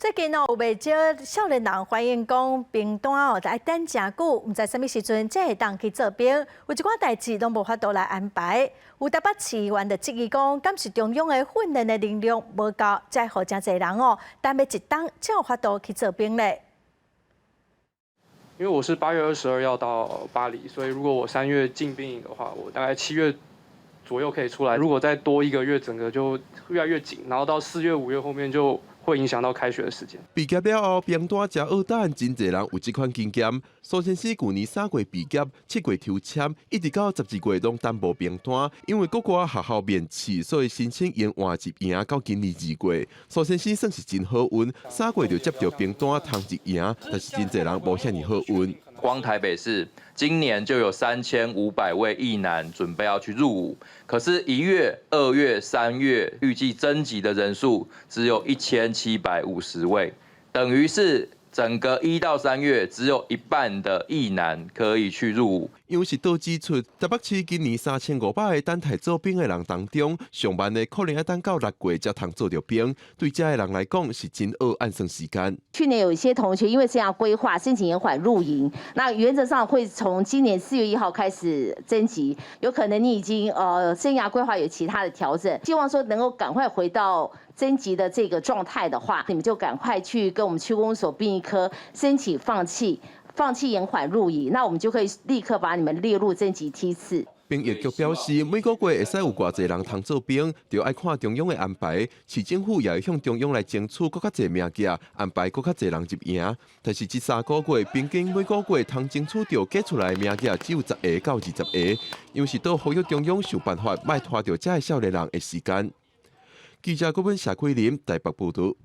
最近哦，有袂少少年人反映講兵單哦，愛等誠久，毋知啥物時陣才會當去做兵，有一寡代誌攏無法度來安排。有台北市議員就質疑講，敢是中央的訓練的能力無夠，才予誠濟人哦，等欲一冬才有法度去做兵咧。因為我是8月22要到巴黎，所以如果我3月進兵營的話，我大概7月左右可以出來。如果再多一個月，整個就越來越緊，然後到4月、5月後面就會影響到開學的時間。畢業了後，兵單誠僫等，真濟人有這款經驗。蘇先生舊年3月畢業，7月抽籤，一直到12月攏等無兵單，因為各國學校面試，所以申請延緩入營到今年2月。蘇先生算是真好運，三月就接著兵單通入營，但是真濟人無遐爾好運。光台北市今年就有3500位役男準備要去入伍，可是，1月、2月、3月預計徵集的人數只有1750位，等於是整個1到3月只有一半的役男可以去入伍。央視都指出，台北市今年3500個等待做兵的人當中，上慢的可能愛等到6月才通做著兵。對這个人來講，是真僫按算時間。去年有一些同學因為生涯規劃申請延緩入營，那原則上會從今年4月1號開始徵集，有可能你已經生涯規劃有其他的調整，希望說能夠趕快回到徵集的這個狀態的話，你們就趕快去跟我們區公所兵役科申請放棄延緩入營，那我們就可以立刻把你們列入徵集梯次。兵役局表示，每個月會使有偌濟人通做兵，就愛看中央的安排。市政府也會向中央來爭取閣較濟名額，安排閣較濟人入營。但是這3個月平均每個月通爭取著加出來的名額只有10個到20個，央視都呼籲中央想辦法，莫拖著這个少年人的時間。記者郭文謝桂林台北報導。